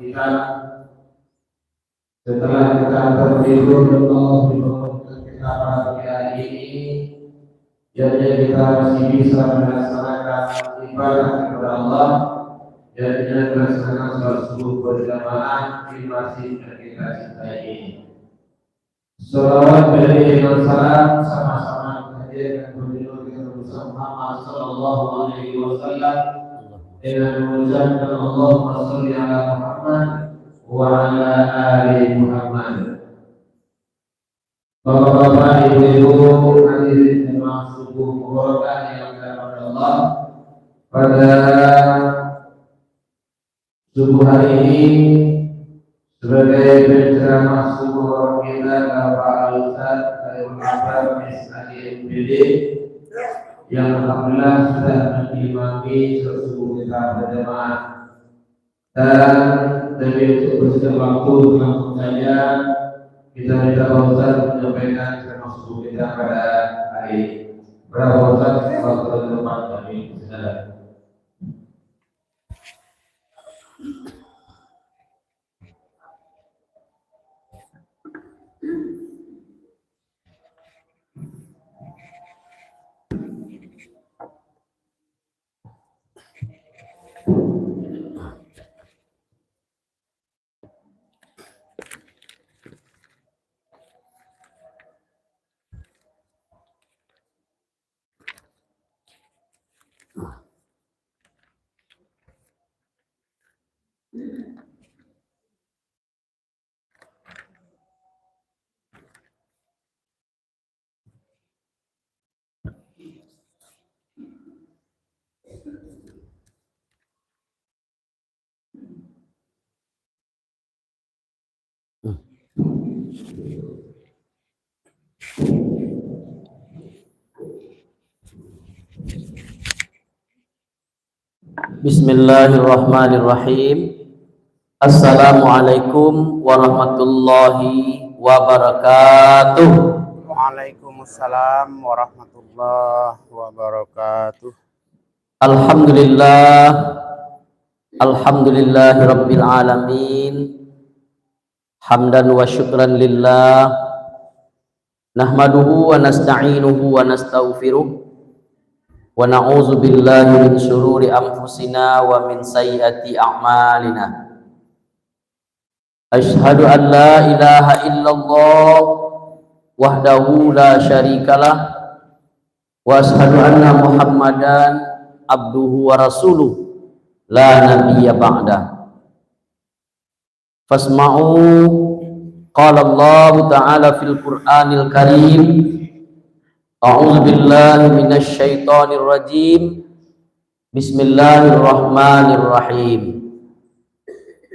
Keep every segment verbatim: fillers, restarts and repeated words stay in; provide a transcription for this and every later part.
kita, setelah kita tertidur, Allah menurunkan kita pada hari ini, jadinya kita masih bisa melaksanakan ibadah kepada Allah, jadinya melaksanakan salat subuh berjamaah di masjid yang kita cintai ini. Salawat beriringan salam sama-sama dihadirkan bagi Nabi Muhammad sallallahu alaihi wasallam dengan mengucapkan Allahumma salli ala Muhammad wa ala ali Muhammad. Bapak-bapak, ibu-ibu, hadirin jamaah subuh mubarak yang dirahmati Allah, pada subuh hari ini, sebagai penceramah subuh kita, Bapak Al-Ustaz Khairul Akbar, S A D M P D, yang alhamdulillah sudah mengimami salat subuh kita berjamaah. Dan demi untuk bersingkat waktu, langsung saja kita minta Pak Ustaz menyampaikan ceramah subuh kita pada hari ini. Berapa Ustaz? Waktu depan kami, silakan. Bismillahirrahmanirrahim. Assalamualaikum warahmatullahi wabarakatuh. Waalaikumsalam warahmatullahi wabarakatuh. Alhamdulillah. Alhamdulillahirabbil alamin. Hamdan wa syukran lillah. Nahmaduhu wa nasta'inuhu wa nastaghfiruh. Wa na'udzu billahi min syururi anfusina wa min sayyiati a'malina. Asyhadu an la ilaha illallah wahdahu la syarikalah, wa asyhadu anna Muhammadan abduhu wa rasuluh, la nabiyya ba'dah. Fasma'u, qala Allahu ta'ala fil Qur'anil Karim, a'udzu billahi minasy syaithanir rajim. Bismillahirrahmanirrahim.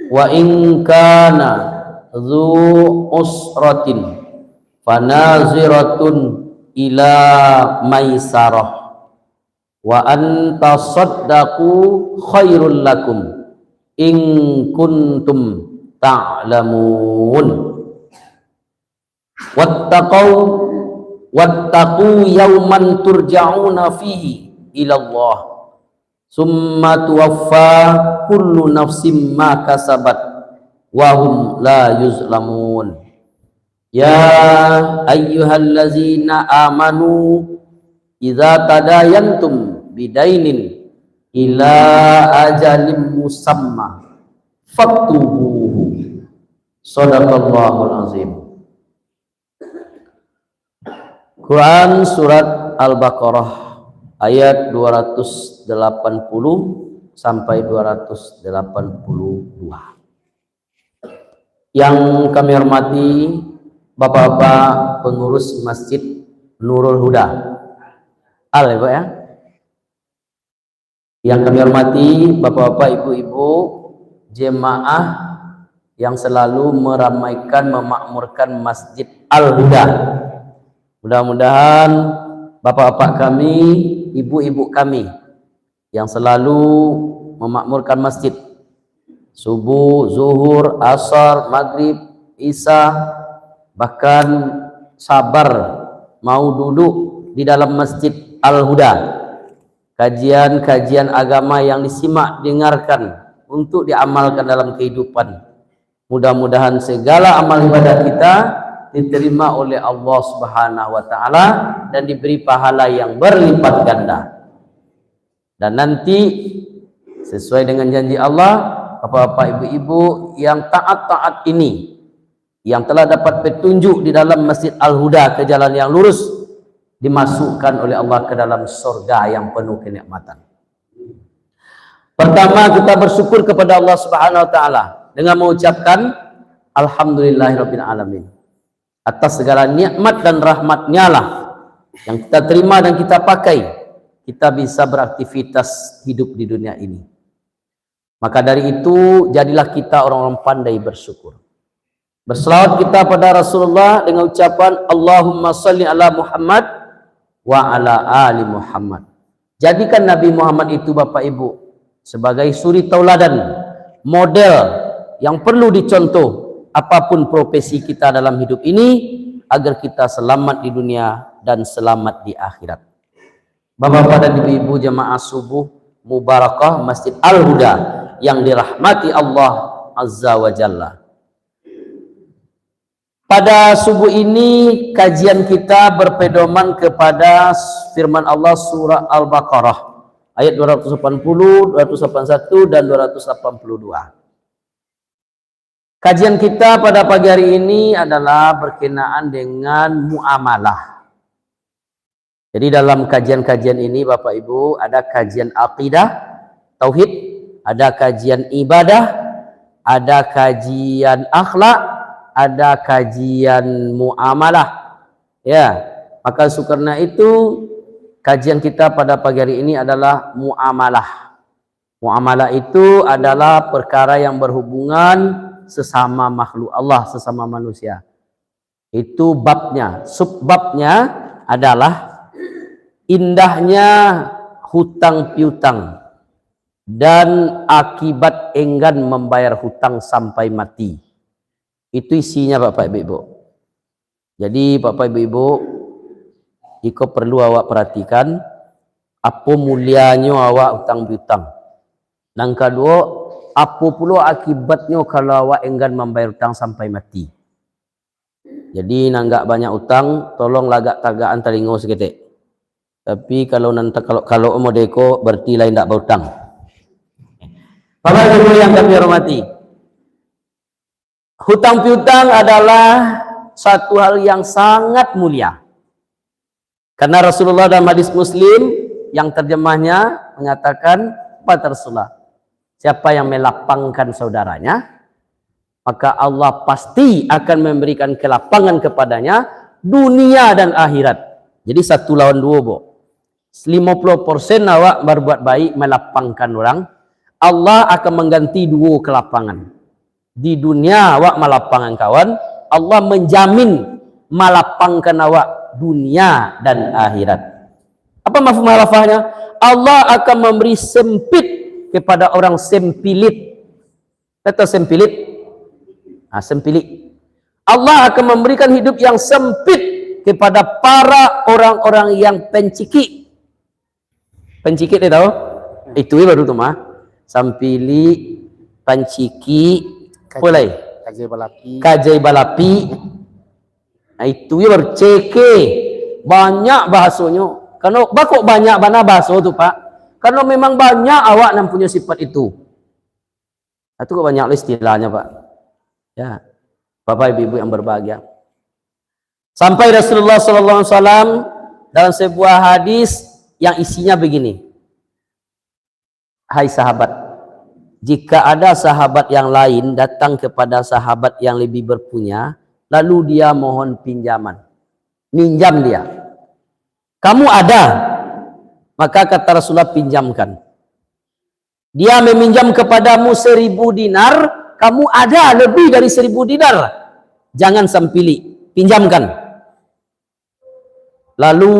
Wa in kana dzu usratin fanaziratun ila maisarah, wa an tasaddaqu khairul lakum in kuntum ta'lamun. Wattaqau, wattaqu yauman turja'una fihi ilallah, summa tuwaffa kullu nafsin ma kasabat, wa hum la yuzlamun. Ya ayyuhallazina amanu, idza tadayantum bidainin ila ajalin musamma, faktubuhu. Sadaqallahul azim. Quran surat Al-Baqarah ayat dua ratus delapan puluh sampai dua ratus delapan puluh dua. Yang kami hormati Bapak-bapak pengurus Masjid Nurul Huda. Al ya, Pak ya? Yang kami hormati Bapak-bapak, Ibu-ibu, jemaah yang selalu meramaikan, memakmurkan Masjid Al-Huda. Mudah-mudahan Bapak-bapak kami, Ibu-ibu kami yang selalu memakmurkan masjid, subuh, zuhur, asar, maghrib, isya, bahkan sabar mau duduk di dalam Masjid Al-Huda. Kajian-kajian agama yang disimak, dengarkan, untuk diamalkan dalam kehidupan. Mudah-mudahan segala amal ibadah kita diterima oleh Allah Subhanahu wa Ta'ala dan diberi pahala yang berlipat ganda. Dan nanti, sesuai dengan janji Allah, bapak-bapak, ibu-ibu yang taat-taat ini, yang telah dapat petunjuk di dalam Masjid Al-Huda ke jalan yang lurus, dimasukkan oleh Allah ke dalam sorga yang penuh kenikmatan. Pertama, kita bersyukur kepada Allah Subhanahu wa Ta'ala dengan mengucapkan, "Alhamdulillahirabbil alamin." Atas segala nikmat dan rahmat-Nya lah yang kita terima dan kita pakai, kita bisa beraktivitas hidup di dunia ini. Maka dari itu, jadilah kita orang-orang pandai bersyukur. Berselawat kita pada Rasulullah dengan ucapan, "Allahumma salli ala Muhammad wa ala ali Muhammad." Jadikan Nabi Muhammad itu, Bapak Ibu, sebagai suri tauladan, model yang perlu dicontoh, apapun profesi kita dalam hidup ini, agar kita selamat di dunia dan selamat di akhirat. Bapak-bapak dan ibu-ibu jamaah subuh mubarakah Masjid Al-Huda yang dirahmati Allah Azza wa Jalla. Pada subuh ini, kajian kita berpedoman kepada firman Allah, surah Al-Baqarah, ayat dua ratus delapan puluh, dua ratus delapan puluh satu, dan dua ratus delapan puluh dua. Kajian kita pada pagi hari ini adalah berkenaan dengan muamalah. Jadi, dalam kajian-kajian ini, Bapak Ibu, ada kajian akidah, tauhid, ada kajian ibadah, ada kajian akhlak, ada kajian muamalah. Ya, maka sukarna itu, kajian kita pada pagi hari ini adalah muamalah. Muamalah itu adalah perkara yang berhubungan sesama makhluk Allah, sesama manusia. Itu babnya. Subbabnya adalah indahnya hutang piutang dan akibat enggan membayar hutang sampai mati. Itu isinya, Bapak Ibu. Jadi, Bapak Ibu-ibu, iko perlu awak perhatikan, apo mulianyo awak utang piutang. Nan kaduo, apo pulo akibatnyo kalau awak enggan mambayar utang sampai mati. Jadi, nan agak banyak utang, tolonglah agak tagakan talingo saketek. Tapi, kalau nan takalok-kalok modeko, berarti lain ndak bautang. Bapak Ibu yang kami hormati, hutang piutang adalah satu hal yang sangat mulia. Karena Rasulullah dalam hadis Muslim yang terjemahnya mengatakan, kata Rasulullah, "Siapa yang melapangkan saudaranya, maka Allah pasti akan memberikan kelapangan kepadanya dunia dan akhirat." Jadi, satu lawan duo, bo. Limo puluah persen awak berbuat baik, melapangkan orang, Allah akan mengganti duo kelapangan. Di dunia awak malapangkan kawan, Allah menjamin malapangkan awak dunia dan akhirat. Apa mafhum mukhalafahnya? Allah akan memberi sempit kepada orang sempilit. Kata sempilit? Ah, sempilit. Allah akan memberikan hidup yang sempit kepada para orang-orang yang pencikik. Pancikik, dia tahu? Itu je baru tu mah. Sampilik, pancikik, apa lai? Kajai balapi. Kajai balapi. Nah, itu je baru ceke. Banyak bahasonyo. Karena, bakok banyak bana bahaso tu, Pak? Karena memang banyak awak nan punyo sifat itu. Nah, tu kok banyak lo istilahnyo, Pak. Ya. Bapak Ibu-ibu yang berbahagia. Sampai Rasulullah sallallahu alaihi wasallam dalam sebuah hadis yang isinya begini, "Hai sahabat, jika ada sahabat yang lain datang kepada sahabat yang lebih berpunya, lalu dia mohon pinjaman, minjam dia. Kamu ada, maka," kata Rasulullah, "pinjamkan." Dia meminjam kepadamu seribu dinar, kamu ada lebih dari seribu dinar. Jangan sampilik, pinjamkan. Lalu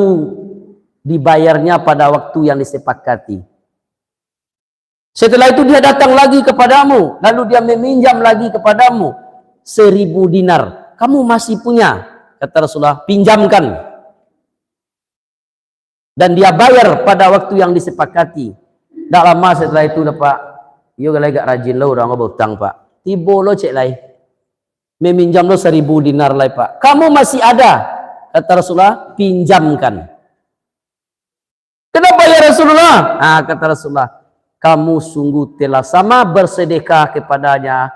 dibayarnya pada waktu yang disepakati. Setelah itu dia datang lagi kepadamu, lalu dia meminjam lagi kepadamu seribu dinar. Kamu masih punya, kata Rasulullah, pinjamkan. Dan dia bayar pada waktu yang disepakati. Ndak lama setelah itu, Pak, Iyo, lai agak rajin lo urang bautang, Pak. Tibo lo cek lai. Meminjam lo saribu dinar lai, Pak. Kamu masih ada? Kata Rasulullah, "Pinjamkan." "Kenapa, ya Rasulullah?" Ah, kata Rasulullah, "Kamu sungguh telah sama bersedekah kepadanya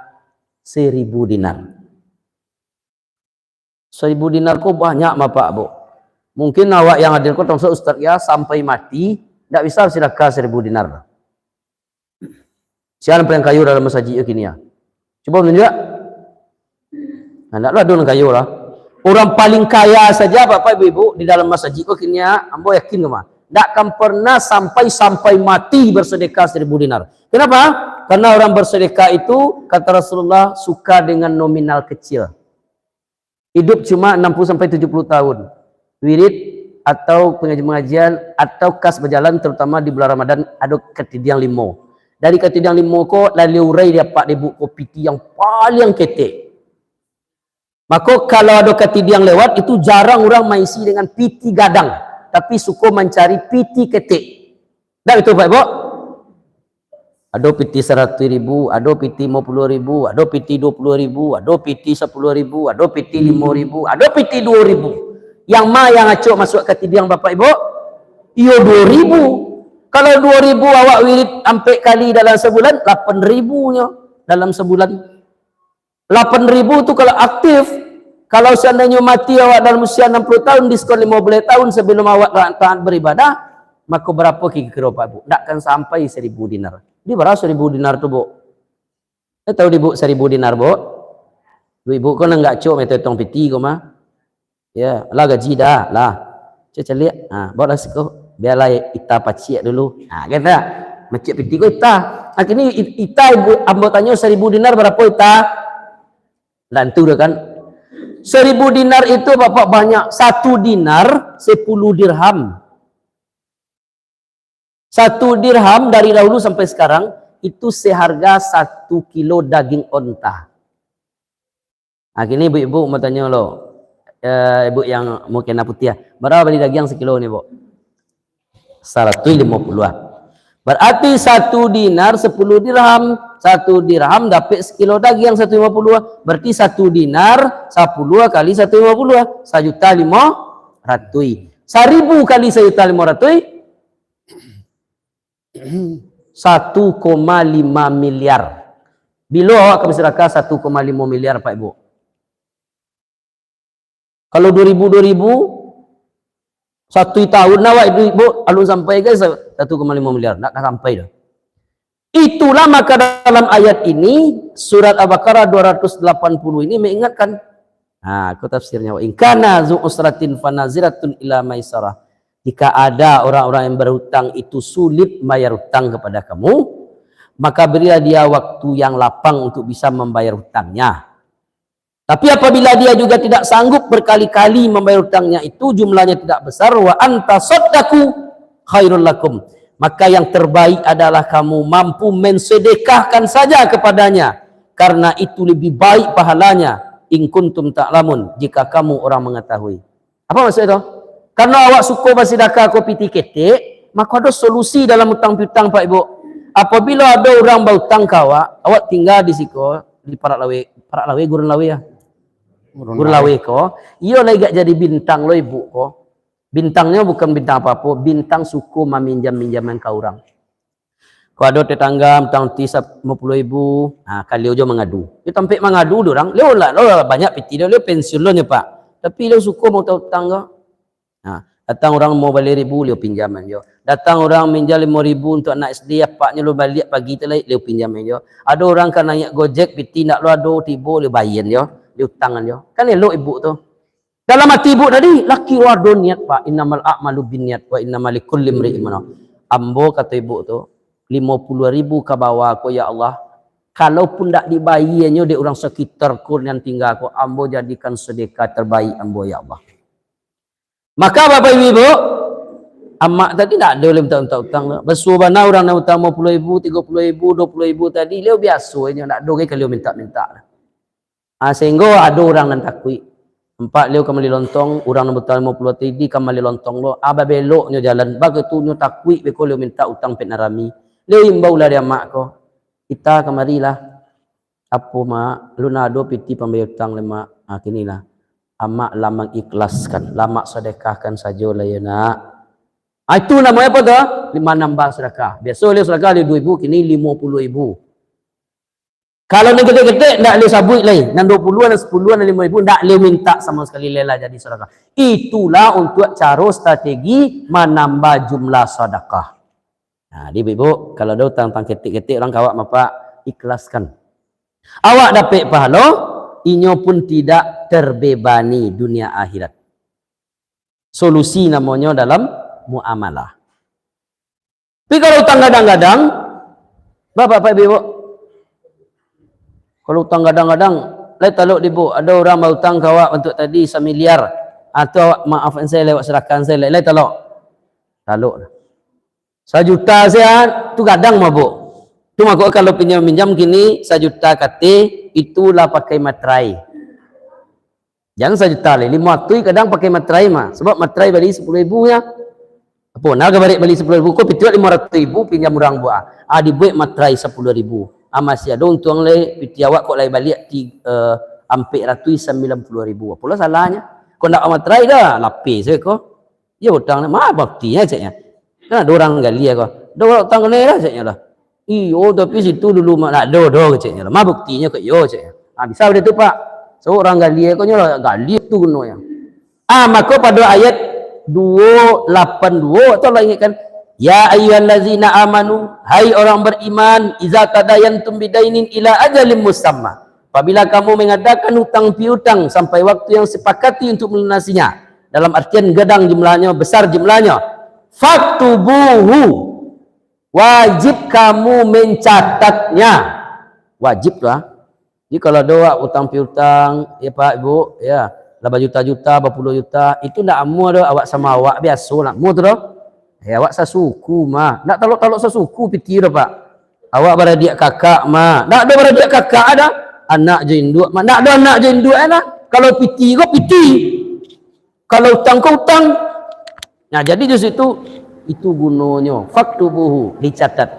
seribu dinar." Seribu dinar ko banyak, Bapak, Bu. Mungkin awak yang hadir ko, termasuk Ustaz, ya, sampai mati, ndak bisa sedekah seribu dinar. Sia paling kayo dalam masajik ko kini, ya. Cubo tunjuak. Nah, ndak lah ado nan kayo lah. Urang paling kaya saja, Bapak Ibu-ibu, di dalam masajik ko kini, ya, ambo yakin ko mah, ndak akan pernah sampai, sampai mati bersedekah seribu dinar. Kenapa? Karena orang bersedekah itu, kata Rasulullah, suka dengan nominal kecil. Idup cuma enam puluh sampai tujuh puluh tahun. Wirid atau pengajian-pengajian atau kas bajalan, terutama di bulan Ramadan, ado katidiang limo. Dari katidiang limo ko, lalu urai di apak dek Ibuk ko piti yang paling ketek. Mako, kalau ado katidiang lewat, itu jarang urang maisi dengan piti gadang, tapi suko mancari piti ketek. Ndak itu, Pak Ibuk? Ado piti saratuih ribu, ado piti limo puluah ribu, ado piti duo puluah ribu, ado piti sapuluah ribu, ado piti limo ribu, ado piti duo ribu. Yang ma yang acok masuak katidiang, Bapak Ibuk? Iyo, duo ribu. Kalau duo ribu awak wirid ampek kali dalam sabulan, lapan ribu nyo dalam sabulan. Lapan ribu tu kalau aktif, kalau seandainyo mati awak dalam usia enam puluh tahun, diskon limo baleh tahun sabalum awak ta-, taat baribadah, mako barapo kiro-kiro, Pak Ibuk? Ndak akan sampai saribu dinar. Di bara saribu dinar tu, Buk? Eh, tahu di Buk saribu dinar, Buk? Ibuk ko nan agak acok maetong piti ko mah. Ya, lah gaji dah, lah. Cek caliak. Ha, bawa lah siko. Biarlah ita paciak dulu. Ha, kata. Maciak piti ko ita. Ha, kini i-, ita, Ibuk, ambo tanyo, saribu dinar barapo ita? Lah, tu dah kan. Saribu dinar itu, Bapak, banyak. Satu dinar sepuluh dirham. Satu dirham dari dahulu sampai sekarang, itu seharga satu kilo daging onta. Ha, kini ibuk-ibuk mau tanyo lo, eh, ibuk yang mukena putiah, ah. Bara bali dagiang sakilo ni, Buk? Saratuih limo puluah, ah. Bararti satu dinar sapuluah dirham. Satu dirham dapek sakilo dagiang saratuih limo puluah, ah. Bararti satu dinar sapuluah kali saratuih limo puluah, ah. Sajuta limo ratuih. Saribu kali sajuta limo ratuih, satu koma lima miliar. Bilo awak ka basadakah satu koma limo miliar, Pak Ibuk? Kalau duo ribu, duo ribu, satu tahun awak iduik, Buk, alun sampai ka sa-, satu koma limo miliar, ndak ka sampai doh. Itulah maka dalam ayat ini, surat Al-Baqarah dua ratus delapan puluh ini mengingatkan. Ha, ko tafsirnya, "Wa in kana zu usratin fa naziratun ila maisarah." Jika ada orang-orang yang berhutang itu sulit bayar hutang kepada kamu, maka berilah dia waktu yang lapang untuk bisa membayar hutangnya. Tapi apabila dia juga tidak sanggup berkali-kali membayar hutangnya itu, jumlahnya tidak besar, "Wa an tasaddaqu khairul lakum." Maka yang terbaik adalah kamu mampu mensedekahkan saja kepadanya, karena itu lebih baik pahalanya, "In kuntum ta'lamun," jika kamu orang mengetahui. Apa maksud itu? Karena awak suko basidakah ko piti ketek, mako ado solusi dalam utang piutang, Pak Ibuk. Apabila ado urang bautang ka awak, awak tingga di siko, di parak laweh, parak laweh, gurun laweh, ah. Gurun laweh ko, iyo lai gak jadi bintang lo ibuk ko. Bintangnyo bukan bintang apo-apo, bintang suko maminjam-minjaman ka urang. Kok ado tetangga utang piti limo puluah ribu, ha, ka liau jo mangadu. Di tampek mangadu di urang, liau lah, lah banyak piti liau, liau pensiun lo nyo, Pak. Tapi liau suko mautang-utang ko. Ha, datang urang limo baleh ribu, liau pinjaman jo. Datang urang minjam limo ribu untuak anak S D, apaknyo lo baliak pagi tu lai, liau pinjaman jo. Ado urang ka naiak Gojek, piti ndak lo ado tibo, liau bayia jo, liau utangan jo. Kan elok ibuk tu. Dalam ati ibuk tadi, lah kiro ado niat, Pak. "Innamal a'malu binniat, wa innama likulli imri'in ma nawa." Ambo, kato ibuk tu, limo puluah ribu ka bawah ko, ya Allah, kalaupun ndak dibaianyo dek urang sakitar ko nan tingga ko, ambo jadikan sedekah terbaik ambo, ya Allah. Maka, Bapak Ibu, Ibuk, amak tadi ndak ado lai minta-minta utang tu. Basuo bana urang nan utang limo puluah ribu, tigo puluah ribu, duo puluah ribu tadi, liau biaso inyo, ndak ado gai ka liau minta-minta. Ah, sehingga ado urang nan takuik. Nampak liau ka mali lontong, urang nan bautang limo puluah tadi ka mali lontong lo. Ah, babeloknyo jalan, bagitunyo takuik beko liau minta utang pek nan rami. Liau imbaulah di amak ko. Kita kamarilah. Apo, Mak? Alun ado piti pambayia utang lai, Mak. Ah, kinilah. Amak lah mangikhlaskan, lah amak sadakahkan sajo lah, yo, Nak. Ah, itu namonyo apo tu? Manambah sadakah. Biaso lah sadakah lah duo ribu, kini limo puluah ribu. Kalau nan ketek-ketek, ndak lai sabuik lai. Nan duo puluah, nan sapuluah, nan limo ribu, ndak lai minta samo sakali lai lah jadi sadakah. Itulah untuak caro strategi manambah jumlah sadakah. Nah, di ibu-ibu, kalau ado utang-utang ketek-ketek urang ka awak, Bapak, ikhlaskan. Awak dapek pahalo, inyo pun tidak terbebani dunia akhirat. Solusi namonyo dalam muamalah. Tapi kalau utang gadang-gadang, Bapak, Bapak, Ibu, Ibu, kalau utang gadang-gadang, lai talok di ibu, ado urang bautang ka awak bantuak tadi samiliar, atau awak maafkan sajo, lewat sadakah sajo, lai, lai talok. Talok. Sajuta sajo, tu gadang mah, Bu. Tu mako kalau pinjam-minjam kini sajuta kateh, itulah pakai materai. Jan sajuta lai, limo ratuih kadang pakai materai mah. Sabab materai bali sapuluah ribu nyo. Apo, nah ka barek bali sapuluah ribu, ko piti awak limo ratuih ribu pinjam urang, Bu. Ah, dibuek materai sapuluah ribu. Ah, masih ado untuang lai, piti awak kok lai baliak ti-, eh, ampek ratuih sambilan puluah ribu. Apolah salahnyo? Kok ndak materai dah, lapeh sajo ko. Iyo, utang ni, ma buktinyo, ceknyo. Kan ado urang gali ko. Ado urang utang kanai lah, ceknyo lah. Iyo, tapi situ dulu ma-, ndak ado doh, ceknyo lah. Ma buktinyo ko iyo, ceknyo. Ah, bisa bak itu, Pak. So, urang gali ko nyo lah, gali tu gunonyo. Ah, mako pado ayat duo lapan duo tu Allah ingatkan, "Ya ayyuhallazina amanu, hai orang beriman, iza tadayantum bidainin ila ajalin musamma." Apabila kamu mengadakan hutang piutang sampai waktu yang sepakati untuk melunasinya, dalam artian gadang jumlahnyo, besar jumlahnyo, faktubuhu, wajib kamu mencatatnya. Wajib tu, ah. Jadi kalau ado awak utang piutang, ya Pak, Ibu, ya, lah bajuta-juta, bapuluah juta, itu ndak amuah doh awak samo awak biaso nak amuah tu doh. Ya, awak sasuku mah. Ndak talok-talok sasuku piti doh, Pak. Awak baradiak kakak mah. Ndak ado baradiak kakak ado. Anak jo induak mah. Ndak ado anak jo induak ado. Kalau piti ko piti. Kalau utang ko utang. Nah, jadi di situ, itu gunonyo, faktubuhu, dicatat.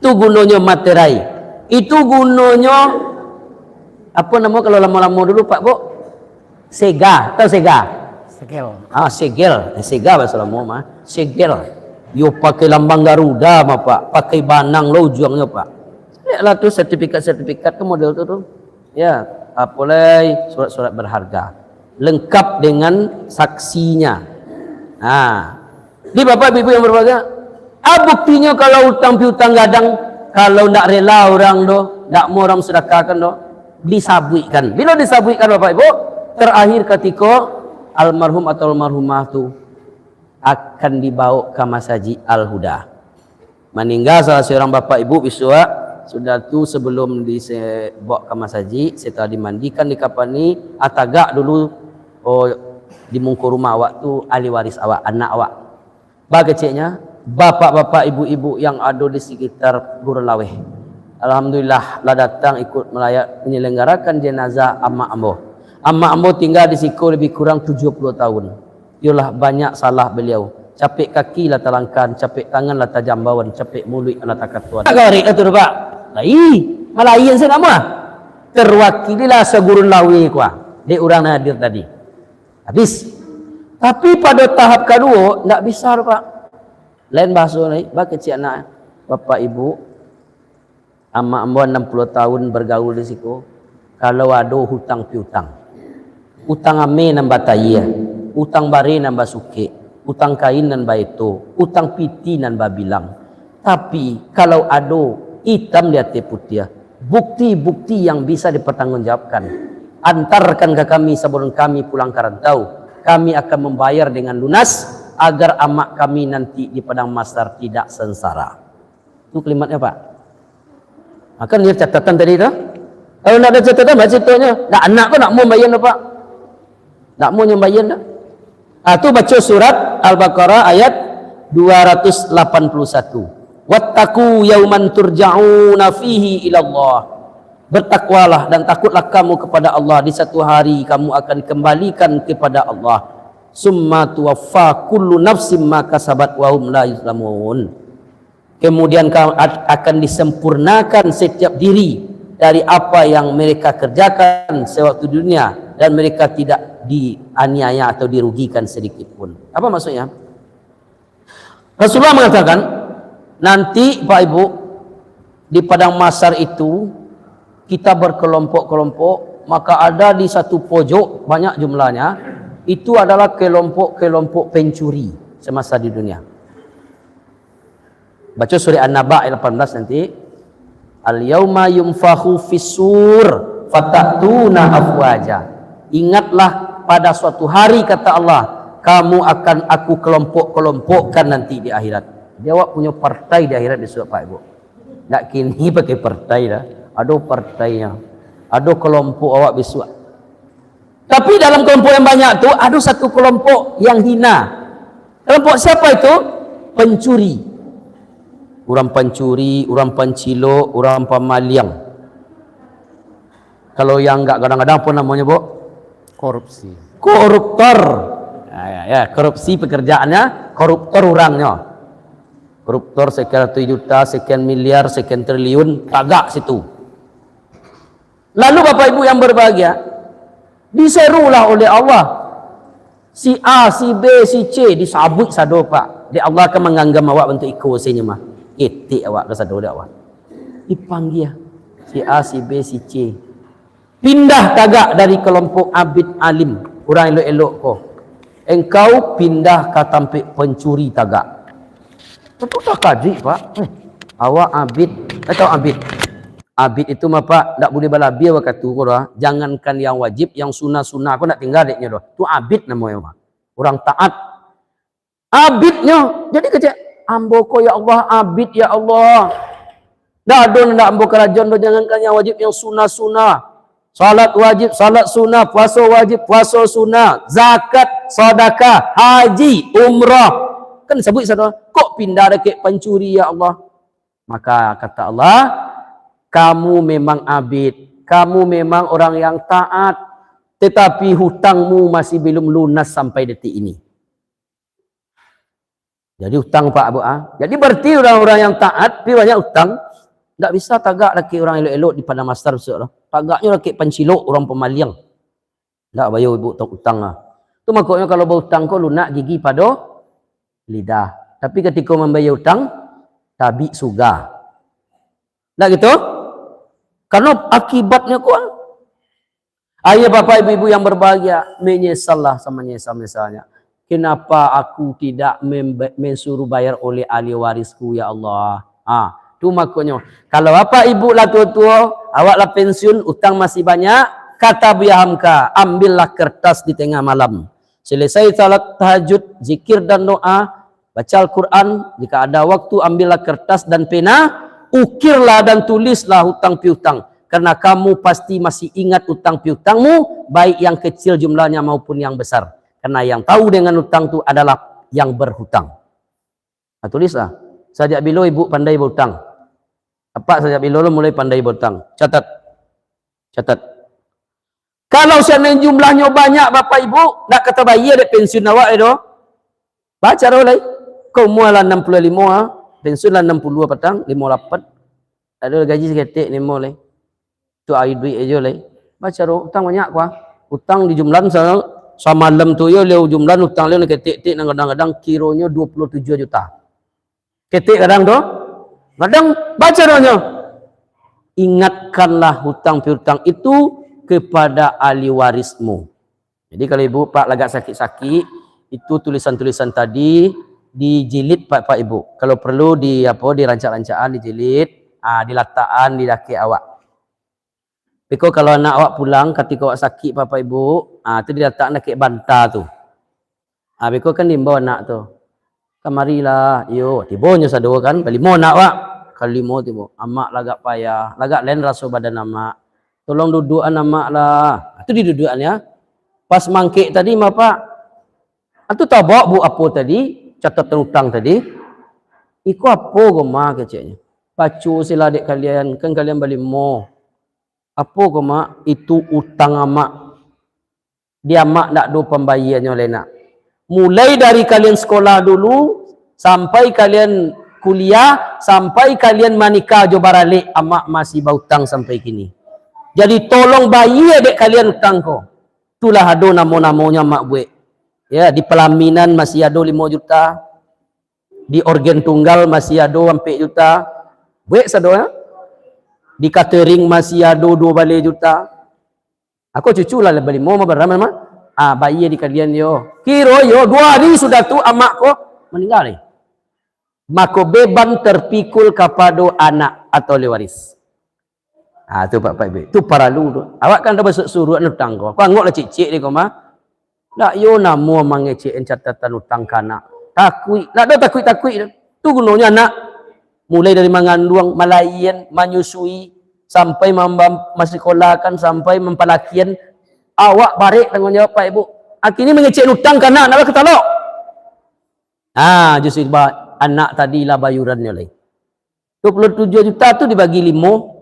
Itu gunonyo materai. Itu gunonyo, apo namo kalau lamo-lamo dulu, Pak, Bu? Sega, tahu sega? Segel. Ah, segel. Eh, sega bahasa lamo mah. Segel. Yo pakai lambang Garuda mah, Pak. Pakai banang lo ujuangnyo, Pak. Lihatlah tu sertifikat-sertifikat tu model tu, tu. Ya, apo lai, surat-surat berharga. Lengkap dengan saksinya. Nah, di Bapak Ibu yang berbahagia, ah, buktinyo kalau utang piutang gadang, kalau ndak rela urang doh, ndak mau urang sedekahkan doh, disabuikkan. Bila disabuikkan, Bapak Ibu, terakhir katiko almarhum atau almarhumah tu akan dibawa ka Masajik Al-Huda. Maningga salah surang bapak ibu bisuak, sudah tu sebelum dise-, bawa ka masajik, setelah dimandikan, dikapani, ah, tagak dulu, oh, di muko rumah awak tu ahli waris awak, anak awak. Ba keceknyo, bapak-bapak, ibu-ibu yang ado di sekitar Gurun Laweh. Alhamdulillah, lah datang ikut melayat menyelenggarakan jenazah amak ambo. Amak ambo tingga di siko lebih kurang tujuah puluah tahun. Iyolah, banyak salah baliau. Capek kaki lah talangkan, capek tangan lah tajambawan, capek muluik lah takatuan. Agak garik lah tu, Pak. Lai, malain sajo namo. Terwakililah sagurun laweh ko, dek urang nan hadir tadi. Habis. Tapi pado tahap kaduo, ndak bisa tu, Pak. Lain bahaso lai, bakecek anak, bapak ibu. Amak ambo anam puluah tahun bagaul di siko, kalau ado hutang piutang, utang ameh nan batayia, utang bareh nan basukek, utang kain nan baeto, utang piti nan babilang. Tapi, kalau ado itam di ateh putiah, bukti-bukti yang bisa dipertanggungjawabkan, antarkan ka kami sabalun kami pulang ka rantau. Kami akan mambayar dengan lunas, agar amak kami nanti di padang mahsyar tidak sengsara. Tu kalimatnyo, Pak. Ha, kan nyo catatan tadi tu. Kalau ndak ado catatan, baco ceritonyo. Ndak, anak ko ndak mau mambayar doh, Pak. Ndak mau nyo mambayar doh. Ah, tu baco surat Al-Baqarah ayat dua ratus lapan puluh satu. "Wattaqu yauman turja'una fihi ilallah." Bertakwalah dan takutlah kamu kepada Allah, di satu hari kamu akan kembalikan kepada Allah. "Summa tuwaffa kullu nafsim ma kasabat wa hum la yuzlamun." Kemudian ka-, at-, akan disempurnakan setiap diri dari apa yang mereka kerjakan sewaktu di dunia, dan mereka tidak dianiaya atau dirugikan sedikit pun. Apa maksudnya? Rasulullah mengatakan, nanti, Pak Ibu, di padang mahsyar itu, kita berkelompok-kelompok, maka ada di satu pojok, banyak jumlahnya, itu adalah kelompok-kelompok pencuri semasa di dunia. Baca surah An-Naba ayat lapan belas nanti. "Al-yauma yunfakhu fis-sur, fatatuna afwaja." Ingatlah, pada suatu hari, kata Allah, kamu akan Aku kelompok-kelompokkan nanti di akhirat. Jadi awak punyo partai di akhirat, bisuak, Pak Ibu. Ndak kini pakai partai dah. Ado partainya. Ado kelompok awak bisuak. Tapi dalam kelompok yang banyak tu, ado satu kelompok yang hina. Kelompok siapa itu? Pencuri. Urang pancuri, urang pancilok, urang pamaliang. Kalau yang agak gadang-gadang, apa namonyo, Buk? Korupsi. Koruptor. Ya, ya, ya. Korupsi pekerjaannya, koruptor urangnyo. Koruptor sekian ratus juta, sekian miliar, sekian triliun, tagak situ. Lalu, Bapak Ibu yang berbahagia, diserulah oleh Allah, si A, si B, si C, disabuik sado, Pak. Dek Allah ka mangganggam awak bantuak iko sinyo mah. Ketek awak ka sado dek Allah. Dipanggia si A, si B, si C. Pindah tagak dari kelompok abid alim, urang elok-elok ko. Engkau pindah ka tampek pencuri tagak. Tentu takajuik, Pak. Eh, awak abid, eh, tahu abid? Abid itu mah, Pak, ndak buliah balabiah wakatu ko doh. Jangankan yang wajib, yang sunah-sunah ko ndak tingga dek nyo doh. Tu abid namonyo, Pak. Urang taat. Abidnyo. Jadi kecek, "Ambo ko, ya Allah, abid, ya Allah. Ndak ado nan ndak ambo karajoan doh, jangankan yang wajib, yang sunah-sunah. Salat wajib, salat sunah, puaso wajib, puaso sunah, zakat, sadakah, haji, umrah." Kan disabuik sado. "Kok pindah dakek pancuri, ya Allah?" Maka kata Allah, "Kamu memang abid, kamu memang orang yang taat, tetapi hutangmu masih belum lunas sampai detik ini." Jadi utang, Pak, Buk, ah. Jadi berarti urang-urang yang taat, tapi banyak utang, ndak bisa tagak dakek urang elok-elok di padang mahsyar bisuak tu. Tagaknyo dakek pancilok, urang pamaliang. Ndak bayo ibu utang, utang lah. Tu makonyo kalau bautang ko lunak gigi pado lidah. Tapi katiko mambayia utang, tabik suga. Ndak gitu? Karano akibatnyo ko. Akhirnyo Bapak Ibu-ibu yang berbahagia, menyesallah, samanyesal-nyesalnyo. Kenapa aku tidak membe-, mensuruh bayar oleh ahli warisku, ya Allah? Ha, tu makonyo, kalau bapak ibu lah tuo-tuo, awak lah pensiun, utang masih banyak, kata Buya Hamka, ambillah kertas di tengah malam. Selesai salat tahajud, zikir dan doa, baca Al-Quran, jika ada waktu, ambillah kertas dan pena, ukirlah dan tulislah hutang piutang. Karena kamu pasti masih ingat utang piutangmu, baik yang kecil jumlahnya maupun yang besar. Karena yang tahu dengan utang tu adalah yang berhutang. Nah, tulislah. Sajak bilo ibu pandai bautang? Apak sajak bilo lo mulai pandai bautang? Catat. Catat. Kalau seandainya jumlahnyo banyak, Bapak Ibu, ndak ka tabayia dek pensiun awak tu. Bacaro lai. Kau umua lah anam puluah limo ah, pensiun lah anam puluah patang, limo lapan. Ado gaji saketek nimo lai. Tu ari duit ajo lai. Bacaro, utang banyak kua. Utang di jumlan sa-, samalam tu yo, leu jumlan utang leu nan ketek-tek nan gadang-gadang kironyo dua puluh tujuah juta. Ketek gadang tu? Gadang, bacaronyo. Ingatkanlah hutang piutang itu kepada ahli warismu. Jadi kalau ibu pak lagak sakik-sakik, itu tulisan-tulisan tadi dijilid pak, pak ibu. Kalau perlu di apo, dirancak-rancakan dijilid, ah, dilatakan di dakek awak. Beko kalau anak awak pulang, katiko awak sakik, bapak ibu, ah, tu dilatakkan dakek banta tu. Ah, beko kan diimbau anak tu, "Kamarilah." Iyo, tibonyo sado kan, balimo anak awak. Kalimo tibo, "Amak lagak payah, lagak lain raso badan amak. Tolong duduakan amak lah." Ah, tu diduduakan ya. Pas mangkek tadi, bapak, ah, tu tabok bu apo tadi, catatan utang tadi. "Iko apo ko, Mak?" keceknyo. "Baco selah dek kalian, kan kalian balimo." "Apo ko, Mak?" "Itu utang amak. Di amak ndak ado pambayianyo lai, Nak. Mulai dari kalian sekolah dulu, sampai kalian kuliah, sampai kalian manikah jo baralek, amak masih bautang sampai kini. Jadi tolong bayia dek kalian utang ko. Itulah ado namo-namonyo amak buek. Ya, di pelaminan masih ado limo juta, di organ tunggal masih ado ampek juta. Buek sado, ya. Di catering masih ado duo baleh juta. Ako cucu lah balimo mah barama mah. Ah, bayia di kalian yo. Kiro yo, duo hari sudah tu amak ko maninggal ni. Mako beban terpikul kapado anak atau ahli waris. Ah, tu Pak, Pak Ibu. Tu paralu tu. Awak kan dah masuk suruh utang ko. Ko angoklah cek-cek dek ko mah. Ndak yo namo mangecek catatan utang ka anak. Takuik. Ndak ado takuik-takuik tu. Tu gunonyo anak. Mulai dari manganduang, malahian, manyusui, sampai mambam-, masakolahkan, sampai mampalakian. Awak barek tanggung jawab, Pak Ibu. Akhirnyo mangecek utang ka anak, ndak lah katalok. Ah, justru ba-, anak tadi lah bayuannyo lai. Dua puluh tujuh juta tu dibagi limo.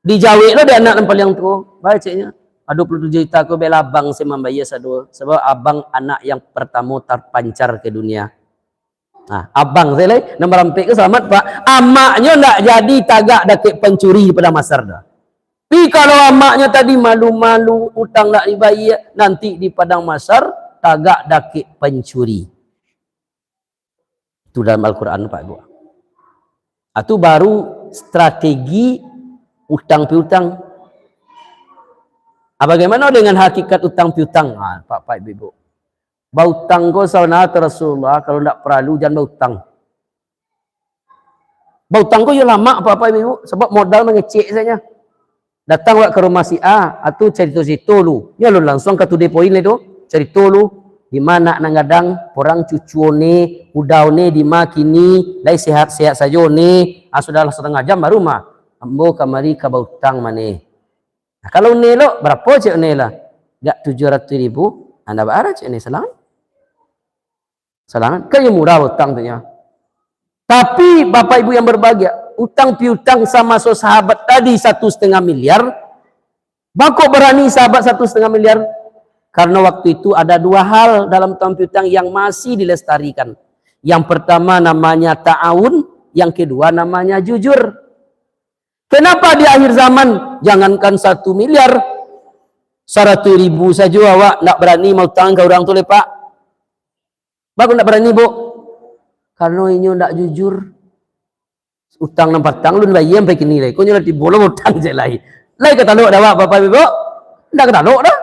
Dijawek lo dek anak nan paliang tuo. Baik ceknyo. Ah, dua puluh tujuh juta ko bela abang se mambayia sado. Sabab abang anak yang pertamo tarpancar ke dunia. Nah, abang se lai, nan marampek ko salamat, Pak. Amaknyo ndak jadi tagak dakek pancuri di padang mahsyar doh. Tapi kalau amaknyo tadi malu-malu, utang ndak dibayia, nanti di padang mahsyar tagak dakek pancuri. Itu dalam Al-Quran, Pak Ibu. Ah, tu baru strategi utang piutang. Ah, bagaimana dengan hakikat utang piutang? Ah, Pak, Pak, Ibu, Ibu. Bautang ko sabananyo Rasulullah, kalau ndak paralu, jan bautang. Bautang ko yo lamak, Pak, Pak, Ibu, Ibu, sabab modal mangecek sajo. Datang awak ka rumah si A, atu carito-carito lu. Nyo lu lansuang ka to the point lai tu. Carito lu, di ma nak nan gadang, porang cucu one, uda one, di ma kini, lai sehat-sehat sajo one. Ah, sudahlah satangah jam baru mah. Ambo kamari ka bautang mane. Nah, kalau one lo, barapo cek one lah? Gak tujuah ratuih ribu, anda baarah cek one salang. Salangan, kan yang murah utang tu nyo. Tapi, Bapak Ibu yang berbahagia, utang piutang samaso sahabat tadi satu setengah miliar, bako barani sahabat satu setengah miliar? Karena waktu itu ada dua hal dalam utang piutang yang masih dilestarikan. Yang pertama namanya ta'awun, yang kedua namanya jujur. Kenapa di akhir zaman, jangankan satu miliar, saratus ribu sajo awak ndak barani mautang ka urang tu, lai, Pak? Baa kok ndak barani, Bu? Karano inyo ndak jujur. Utang nan patang lun bayia sampai kini lai. Kok nyo lah tibo lo utang cek lai. Lai katalok dek awak, Bapak Ibu? Ndak katalok doh.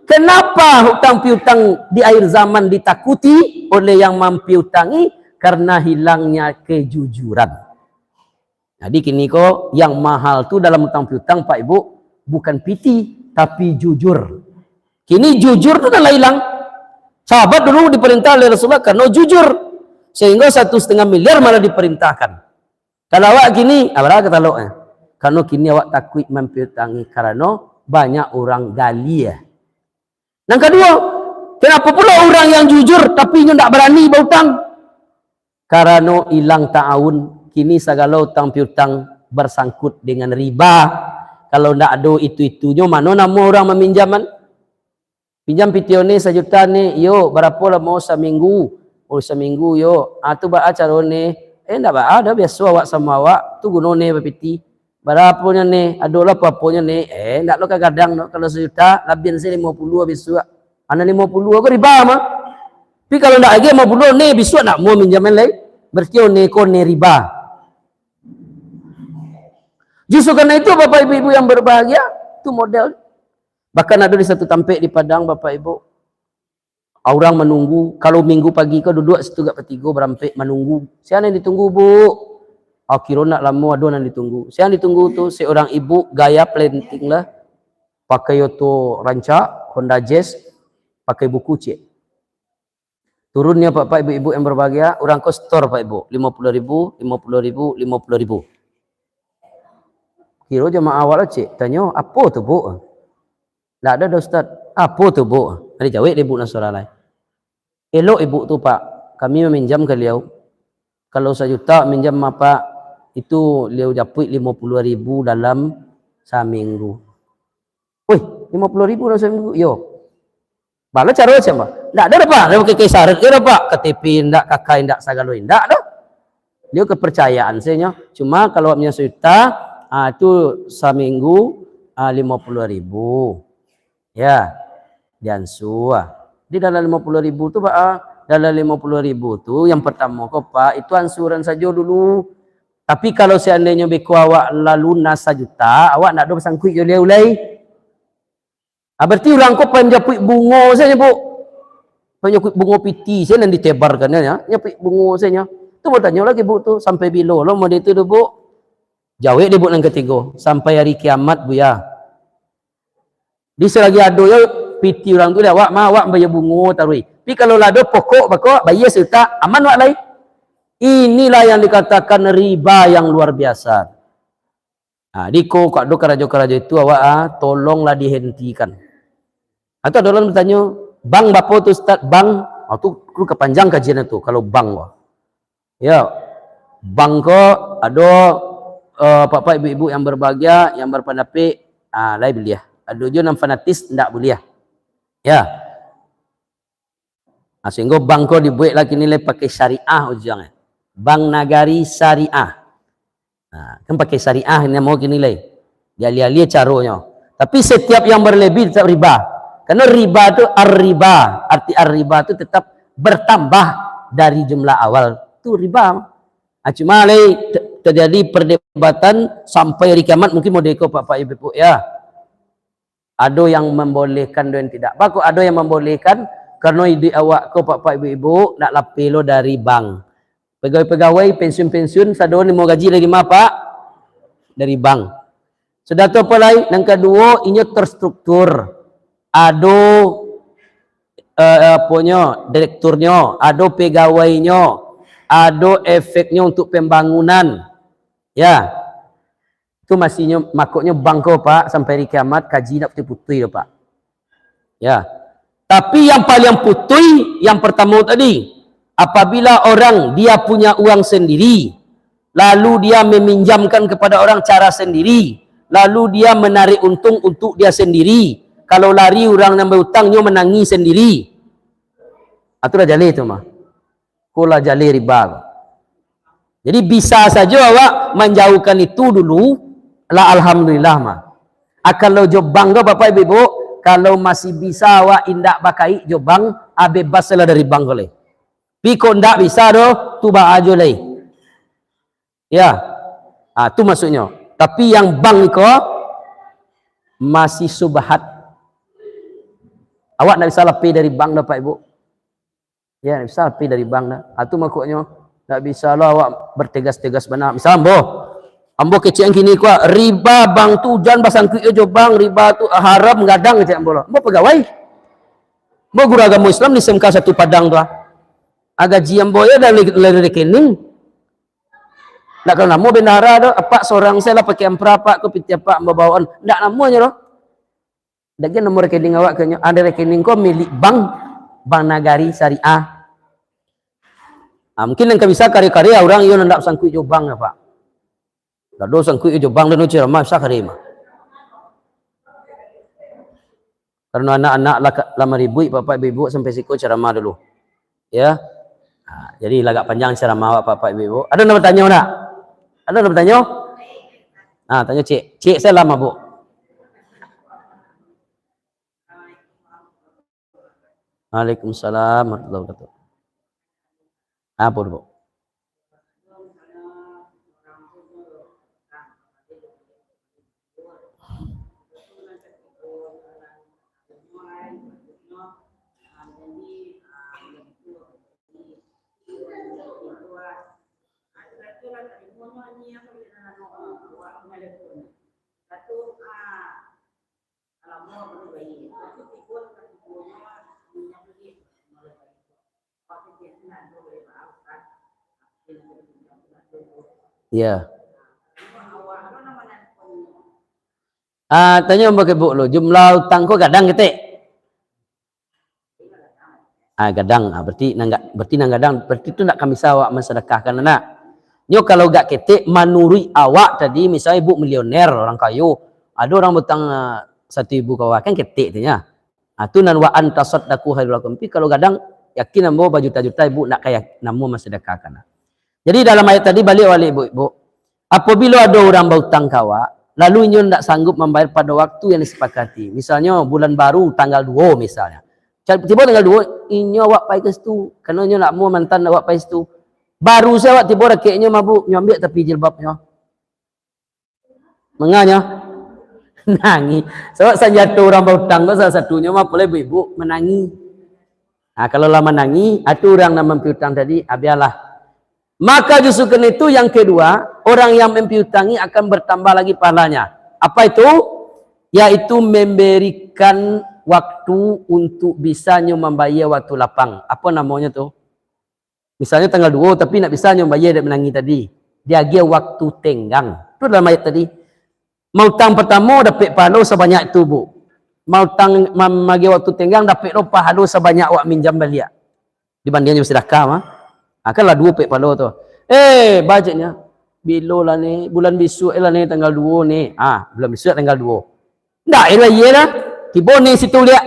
Kenapa utang piutang di akhir zaman ditakuti oleh yang mampiutangi? Karena hilangnya kejujuran. Jadi kini ko yang mahal tu dalam utang piutang, Pak Ibu, bukan piti, tapi jujur. Kini jujur tu dah lah hilang. Sahabat dulu diperintah oleh Rasulullah karena jujur. Sehingga satu setengah miliar malah diperintahkan. Kalau awak kini, ah, bara kataloknyo? Karena kini awak takuik mampiutangi karena banyak orang gali, ya. Nan kaduo, kenapa pulo urang yang jujur tapi inyo ndak barani bautang? Karano ilang ta'awun, kini sagalo utang piutang bersangkut dengan riba. Kalau ndak ado itu-itunyo, mano namo urang maminjaman? Pinjam piti one sajuta ne, yo, barapo lamo? Saminggu. Oh, saminggu, yo. Ah, tu baa caro ne? Eh, ndak baa doh, biaso awak samo awak, tu guno ne bapiti. Barapo nyo ne? Ado lah apo-aponyo ne? Eh, ndak lo ka gadang doh. Kalau sajuta, labian se limo puluah bisuak. Anak limo puluah ko riba mah. Tapi kalau ndak agi limo puluah ne, bisuak ndak mau minjaman lai. Berarti one ko ne riba. Justru karena itu, Bapak Ibu-ibu yang berbahagia, tu model. Bahkan ado di satu tampek di Padang, Bapak Ibu, urang manunggu, kalau minggu pagi ko duduak situ agak patigo barampek manunggu. Sia nan ditunggu, Bu? Ah, kiro ndak lamo ado nan ditunggu. Sia nan ditunggu tu seorang ibu gaya planting lah. Pakai oto rancak, Honda Jazz, pakai buku ciek. Turunnyo, Bapak, Ibu-ibu yang berbahagia, urang ko setor, Pak, Ibu, limo puluah ribu, limo puluah ribu, limo puluah ribu. Kiro jamaah awak lah, cek, tanyo, "Apo tu, Bu?" "Ndak ado doh, Ustaz." "Apo tu, Bu?" Ado jawek dek ibu nan surang lai. "Elok ibu tu, Pak, kami maminjam ka liau. Kalau sajuta minjam, Pak, itu liau japuik limo puluah ribu dalam saminggu." "Wih, limo puluah ribu dalam saminggu?" "Iyo." "Baa lo caro macam, Pak?" "Ndak ado doh, Pak. Ndak pakai-pakai syarat ko doh, Pak. K T P indak, K K indak, sagalo indak doh." Dia kepercayaan sajo nyo. Cuma kalau awak punyo sajuta, ah, tu saminggu, ah, limo puluah ribu. Ya, diansu, ah. Di dalam limo puluah ribu tu, Pak, ah, dalam limo puluah ribu tu, yang pertamo ko, Pak, itu ansuran sajo dulu. Tapi kalau seandainyo beko awak lah lunas sajuta, awak ndak ado basangkuik jo liau lai. Ah, berarti urang ko panjapuik bungo sajo, Bu. Panjapuik bungo piti sajo nan ditebarkan, ya. Nyapuik bungo sajo. Tu batanyo lagi, Bu, tu, sampai bilo lo mode tu, Bu? Jawek dek, Bu, nan katigo, sampai hari kiamat, Buya. Di selagi ado yo piti urang tu, awak mah, awak bayar bungo taruih. Tapi kalau lah ado pokok bako, bayar sajuta, aman awak lai. Inilah yang dikatakan riba yang luar biasa. Ha, di ko, kok ado karajo-karajo itu awak, ah, tolonglah dihentikan. Atau ado urang batanyo, "Bank bapo tu, Ustaz, bank?" Ah, tu, tu ka panjang kajian tu, kalau bank, wah. Ya, bank ko ado, eh, Bapak-bapak, Ibu-ibu yang berbahagia, yang berpandapek, ah, lai buliah. Ado juo nan fanatis, ndak buliah. Ya. Nah, sehinggo bank ko dibuek lah kini lai pakai syariah ujuangnyo. Bank Nagari Syariah. Nah, kan pakai syariah namo kini lai. Dialia-alia caronyo. Tapi setiap yang berlebih tetap riba. Karena riba tu ar-riba. Arti ar-riba tu tetap bertambah dari jumlah awal. Tu riba. Ah, cuma lai te-, terjadi perdebatan sampai hari kiamat mungkin mode ko, Pak-pak, Ibu-ibu, ya. Ado yang mambolehkan, ado yang tidak. Bako ado yang mambolehkan, karano iduik awak ko, Pak-pak, Ibu-ibu, nak lapeh lo dari bank. Pegawai-pegawai, pensiun-pensiun, sado nimo gaji dari ma, Pak? Dari bank. Sudah tu apo lai? Nan kaduo, inyo terstruktur. Ado, eh, aponyo, direkturnyo, ado pegawainyo, ado efeknyo untuk pembangunan. Ya. Tu masih nyo, makoknyo bank ko, Pak, sampai hari kiamat kaji ndak putuih-putuih doh, Pak. Ya. Tapi yang paling putuih, yang pertamo tadi, apabila orang dia punya uang sendiri, lalu dia meminjamkan kepada orang cara sendiri, lalu dia menarik untung untuk dia sendiri, kalau lari urang nan bautang, nyo manangih sendiri. Ah, tu lah jaleh tu mah. Ko lah jaleh riba ko. Jadi, bisa sajo awak manjauhkan itu dulu, lah alhamdulillah mah. Ah, kalau jo bank ko, Bapak Ibu, Ibu, kalau masih bisa awak indak bakaik jo bank, ah, bebas lah dari bank ko lai. Pi kok ndak bisa doh, tu baa jo lai. Ya. Ah, tu maksudnyo. Tapi yang bank ko masih subhat. Awak ndak bisa lapeh dari bank doh, Pak Ibu. Ya, ndak bisa lapeh dari bank doh. Ah, tu makoknyo ndak bisa lo awak bertegas-tegas bana. Misal ambo, ambo kecek kini ko, riba bank tu jan basangkuik jo bank, riba tu haram, gadang kecek ambo lo. Ambo pegawai. Ambo guru agamo Islam di S M K satu Padang tu, ah. Ah, gaji ambo yo dari, dari rekening. Ndak kalau namo bendahara tu, apak sorang sajo lah pakai ampera apak ko, pitih apak ambo bawakan. Ndak namonyo doh. Ndak gai nomor rekening awak ko nyo, ado rekening ko milik bank, Bank Nagari Syariah. Ah, mungkin nan ka bisa kari-kari urang iyo nan ndak sangkuik jo bank, Pak. Ndak ado sangkuik jo bank, dan ceramah bisa kari mah. Karena anak-anak lah ka-, lah maribuik, Bapak Ibu, sampai siko ceramah dulu. Ya. Ha, jadi lagak panjang ceramah awak, Bapak Ibu. Ado nan batanyo ndak? Ado nan batanyo? Ha, tanyo cek. Cek salam, Abuk. Waalaikumsalam warahmatullahi wabarakatuh. Apo tu, Bu? Ya. Ah, tanyo ambo ka Ibuk lu, jumlah utang ko gadang ketek? Ah, gadang. Ah, berarti nan ga-, berarti nan gadang, berarti tu ndak ka bisa awak mansadakahkan, ndak? Nyo kalau gak ketek, manuruik awak tadi, misalnyo Ibuk milioner, urang kayo, ado urang bautang, ah, satu ribu ka awak, kan ketek tu nyo. Ah, tu nan wa an tasaddaqu khairul lakum. Tapi kalau gadang, yakin ambo bajuta-juta Ibuk ndak ka ya-, namo mansadakahkan. Jadi dalam ayat tadi, baliak-baliak, Ibu-ibu, apabila ada urang bautang ka awak, lalu inyo indak sanggup mambayar pado waktu yang disepakati, misalnyo bulan baru tanggal duo misalnyo, tibo tanggal duo, inyo awak pai ka situ, karano inyo nak amuah mantan awak pai situ. Baru sajo awak tibo, dakeknyo mabuk, nyo ambiak tapi jilbabnyo. Manganyo? Nangih. Sabab sanjato urang bautang ko salah satunyo mah, apo lai ibu-ibu, manangih. Nah, kalau lah manangih, ah, tu urang nan mampiutang tadi, ah, bialah. Maka justru karena itu, yang kedua, orang yang mampiutangi akan bertambah lagi pahalanya. Apa itu? Yaitu memberikan waktu untuk bisanyo mambayar waktu lapang. Apo namonyo tu? Misalnyo tanggal duo, tapi ndak bisa nyo bayar dek manangih tadi. Diagiah waktu tenggang. Tu dalam ayat tadi. Mautang partamo dapek pahalo sabanyak tu, Bu. Mautang ma-, maagiah waktu tenggang dapek lo pahalo sabanyak awak minjam baliak. Dibandiang jo basadakah mah. Ha, kan lah duo pek pahalo tu. Eh, bajetnyo. Bilo lah ni, bulan bisuak lah ni, tanggal duo ni. Ah, bulan bisuak tanggal duo. Ndak, eh, lah, iyolah. Tibo ni situ liak.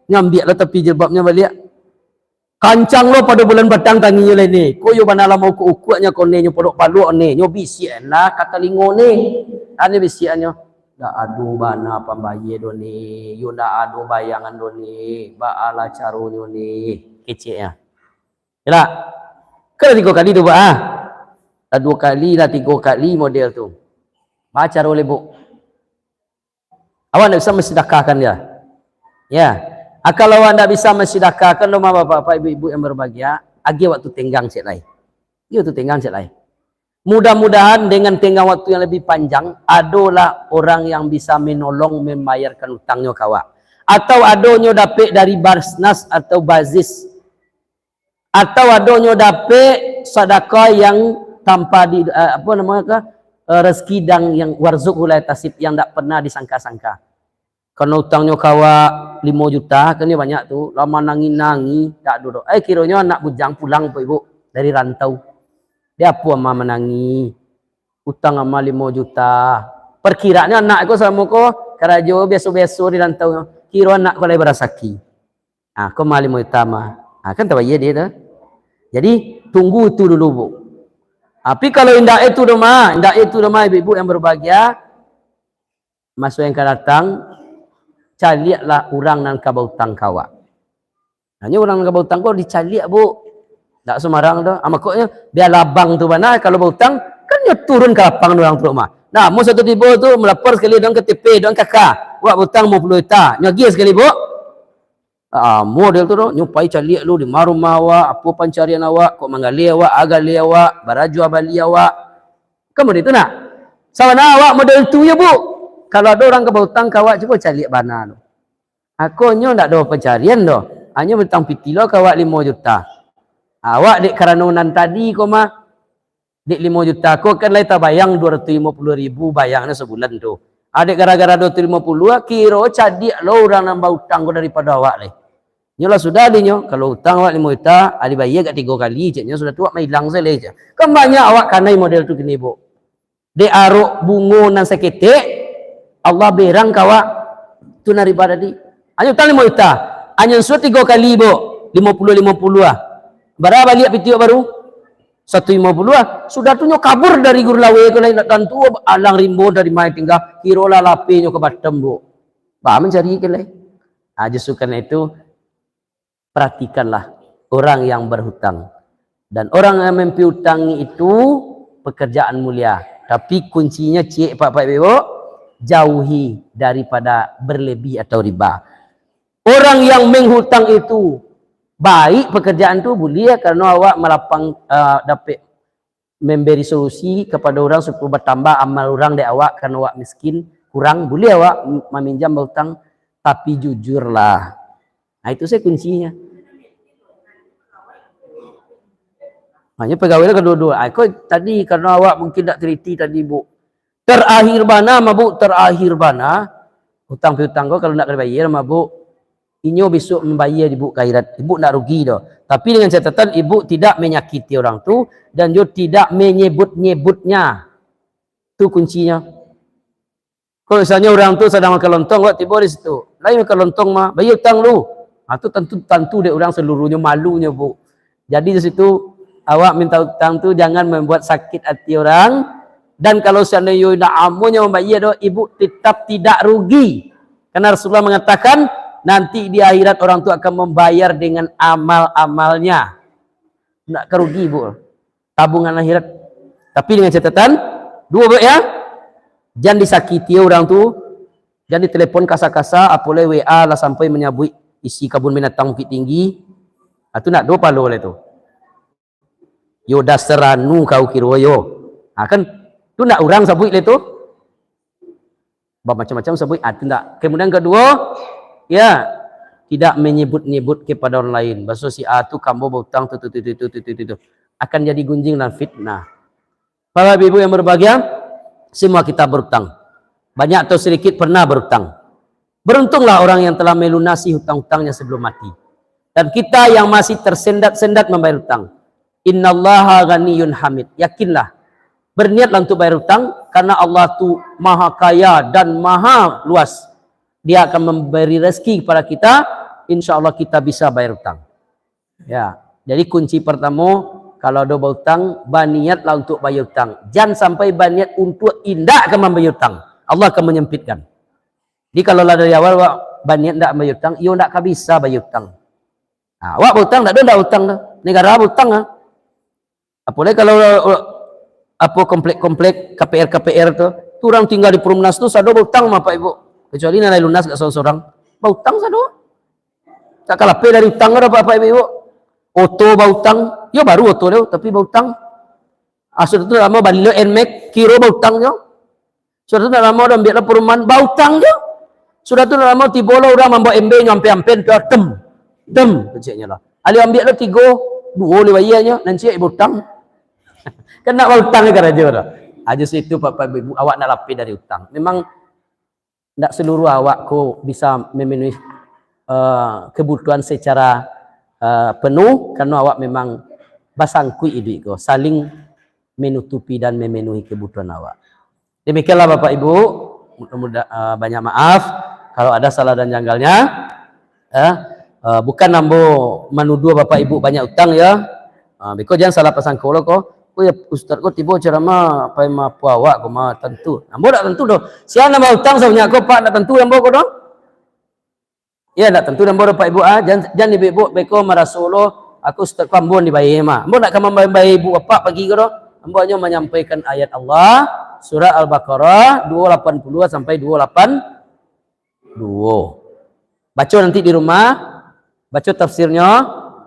Ngambiak lah tapi jilbabnyo baliak. Kancang lo pado bulan batang tanginyo lai ni. Ko yo bana lah maukuak-ukuaknyo ko ni, nyo podok paluak ni, nyo bisiak lah ka talingo ni. Ane bisiaknyo, "Ndak ado bana pambayia do ni, yo ndak ado bayangan do ni, baa lah caronyo ni?" Keceknyo. Iyolah. Kan lah tigo kali tu, Pak, ah. Lah duo kali, lah tigo kali model tu. Baa caro lai, Bu? Awak ndak bisa mansadakahkan dia. Ya. Ah, kalau awak ndak bisa mansadakahkan, rumah bapak-bapak, ibu-ibu yang berbahagia, agiah waktu tenggang ciek lai. Agiah waktu tenggang ciek lai. Mudah-mudahan dengan tenggang waktu yang lebih panjang, adolah orang yang bisa menolong membayarkan utangnyo ka awak. Atau adonyo dapek dari Basnas atau Bazis. Atau adonyo dapek sadakah yang tanpa di, eh, apa nama ka, eh, rezeki dan yang warzuqhu la yahtasib, yang dak pernah disangka-sangka. Karano utangnyo ka awak limo juta, kan nyo banyak tu, lah manangih-nangih, dak ado doh. Eh, kironyo anak bujang pulang, Pak Ibu, dari rantau. Di apo ama manangih? Utang ama limo juta. Perkiraanyo anak ko samo ko karajo biaso-biaso di rantau. Kiro anak ko lai barasaki. Ah, ko mah limo juta mah. Ah, kan tabayia dia tu. Jadi, tunggu tu dulu, Bu. Tapi kalau indak itu doh mah, indak itu doh mah, ibu-ibu yang berbahagia, maso yang ka datang, caliaklah urang nan ka bautang ka awak. Hanyo urang nan ka bautang ko dicaliak, Bu. Ndak sumbarang doh. Ah, makoknyo, bialah abang tu bana, kalau bautang, kan nyo turun ka lapang urang tu mah. Nah, mun satu tibo tu malapor sakali doh ka T P, doh ka K K, "Wak bautang limo puluah juta." Nyo agiah sakali, Bu. Ah, model tu doh, nyo pai caliak lu di ma rumah awak, apo pancarian awak, kok manggaleh awak, agaleh awak, barajua bali awak. Kan model tu nak? Sabana awak model tu yo, Bu. Kalau ado urang ka bautang ka awak, cubo caliak bana lu. Ako nyo ndak ado pancarian doh. Hanyo bautang piti lo ka awak limo juta. Awak dek karano nan tadi ko mah, dek limo juta ko kan lai tabayang duo ratuih limo puluah ribu bayangnyo sabulan tu. Ah, dek gara-gara duo ratuih limo puluah, kiro cadiak lo urang nan bautang ko daripado awak lai. Nyo lah sudah dinyo, kalau utang awak limo juta, ah, dibayia agak tigo kali, ceknyo, sudah tu awak mailang sajo lai, cek. Kan banyak awak kanai model tu kini, Bu. Dek arok bungo nan saketek, Allah berang ka awak tu nan riba tadi. Hanyo utang limo juta, hanyo sudah tigo kali, Bu, limo puluah, limo puluah. Bara baliak piti awak baru? Satu limo puluah. Sudah tu nyo kabur dari Gurun Laweh ko lai, ndak tantu alang rimbo dari ma tingga, kiro lah lapeh nyo ka Batam, Bu. Baa mancari ka lai. Ah, justru karena itu, perhatikanlah orang yang berhutang. Dan orang yang mempiutangi itu pekerjaan mulia. Tapi kuncinya ciek, Pak-pak, Ibu, jauhi daripada berlebih atau riba. Orang yang menghutang itu baik pekerjaan tu, buliah, karena awak malapang, ah, dapek memberi solusi kepada orang supaya bertambah amal orang dek awak, karena awak miskin, kurang, buliah awak maminjam bautang, tapi jujurlah. Nah, itu sajo kuncinya. Hanyo pegawai lah kedua-dua. Ah, ko tadi karena awak mungkin tak teliti tadi, Bu. Terakhir bana mah, Bu, terakhir bana. Utang piutang ko kalau nak dibayar mah, Bu, inyo bisuak mambayar ibu ka akhirat. Ibu ndak rugi doh. Tapi dengan catatan ibu tidak menyakiti orang tu dan juga tidak menyebut-nyebutnya. Tu kuncinya. Kalau misalnya orang tu sadang makan lontong, awak tibo di situ. Lai makan lontong mah, bayar utang lu. Ha, tu tantu, tantu dek urang saluruhnyo malunyo, Bu. Jadi di situ, Awak minta utang tu jangan membuat sakit hati orang. Dan kalau seandainya indak amonyo mambayia doh, ibu tetap tidak rugi. Karena Rasulullah mengatakan, nanti di akhirat orang tu akan membayar dengan amal-amalnya. Ndak ka rugi, Bu. Tabungan akhirat. Tapi dengan catatan, dua, Bu, ya. Jan disakiti orang tu, jan ditelepon kasa-kasa, apolai W A lah sampai manyabuik isi kabun binatang Bukittinggi. Ah, tu ndak ado pahalo lai tu. Yo dasar anu kau kiro yo. Ha, kan? Tu ndak urang sabuik lai tu. Bamacam-macam sabuik, ha, tu ndak. Kemudian kaduo, ya, tidak menyebut-nyebut kepada orang lain. Baso si A tu ka ambo bautang tu, tu, tu, tu, tu, tu, tu, tu, tu. Akan jadi gunjing dan fitnah. Bapak Ibu yang berbahagia, semua kita berutang. Banyak atau sedikit pernah berutang. Beruntunglah orang yang telah melunasi hutang-hutangnya sebelum mati. Dan kita yang masih tersendat-sendat membayar hutang. Innallaha ghaniyun hamid. Yakinlah, berniatlah untuk bayar hutang, karena Allah tu maha kaya dan maha luas. Dia akan memberi rezeki kepada kita, insya Allah kita bisa bayar hutang. Ya, jadi kunci pertamo, kalau ado bautang, baniatlah untuk bayar utang. Jan sampai baniat untuk indak ka mambayar utang. Allah akan menyempitkan. Jadi kalau lah dari awal awak baniat ndak mambayar utang, iyo ndak ka bisa bayar utang. Ha, awak bautang, ndak ado ndak utang tu. Negara bautang ah. Apolai kalau, uh, apo, komplek-komplek K P R-K P R tu, tu urang tingga di Perumnas tu sado bautang mah, Pak Ibu. Kecuali nan lai lunas gak sorang-sorang. Bautang sado. Tak ka lapeh dari utang ko doh, Pak, Pak Ibu. Oto bautang, yo baru oto tu, tapi bautang. Ah, sudah tu ndak lamo bali lo Nmax, kiro bautang nyo. Sudah tu ndak lamo dah ambiak lo perumahan, bautang jo. Sudah tu ndak lamo tibo lo urang mambaok embe nyo ampe-ampe tu, tem. Tem, keceknyo lah. Alih ambiak lo tigo, duo lai bayianyo, nan ciek bautang. Kan ndak bautang karajo dah. Ajo situ, Bapak Ibu, awak ndak lapeh dari utang. Memang ndak seluruh awak ko bisa memenuhi, eh, kebutuhan secara, eh, penuh, karena awak memang basangkuik iduik ko, saling menutupi dan memenuhi kebutuhan awak. Demikianlah Bapak Ibu, mudah-mudah, eh, banyak maaf kalau ada salah dan janggalnya. Eh, eh, bukan ambo manuduah Bapak Ibu banyak utang ya. Ah, beko jan salah pasangko lo ko. Oh ya, ustaz ko tibo ceramah pai maapo awak ko mah tantu. Ambo dak tantu doh. Sia nan bautang sabanyak ko, Pak, dak tantu ambo ko doh. Ya, dak tantu ambo doh, Pak Ibu ah. Jan, jan ibu-ibu beko maraso lo, aku ustaz ko ambo nan dibayia mah. Ambo dak ka mambayia ibu bapak pagi ko doh. Ambo hanyo manyampaikan ayat Allah, surah Al-Baqarah dua lapan puluh sampai dua lapan duo. Baco nanti di rumah, baco tafsirnyo,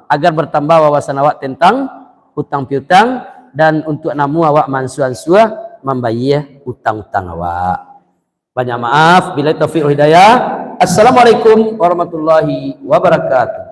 agar bertambah wawasan awak tentang utang piutang, dan untuk namu awak maansua-ansua mambayia utang-utang awak. Banyak maaf, billahi taufiq wal hidayah. Assalamualaikum warahmatullahi wabarakatuh.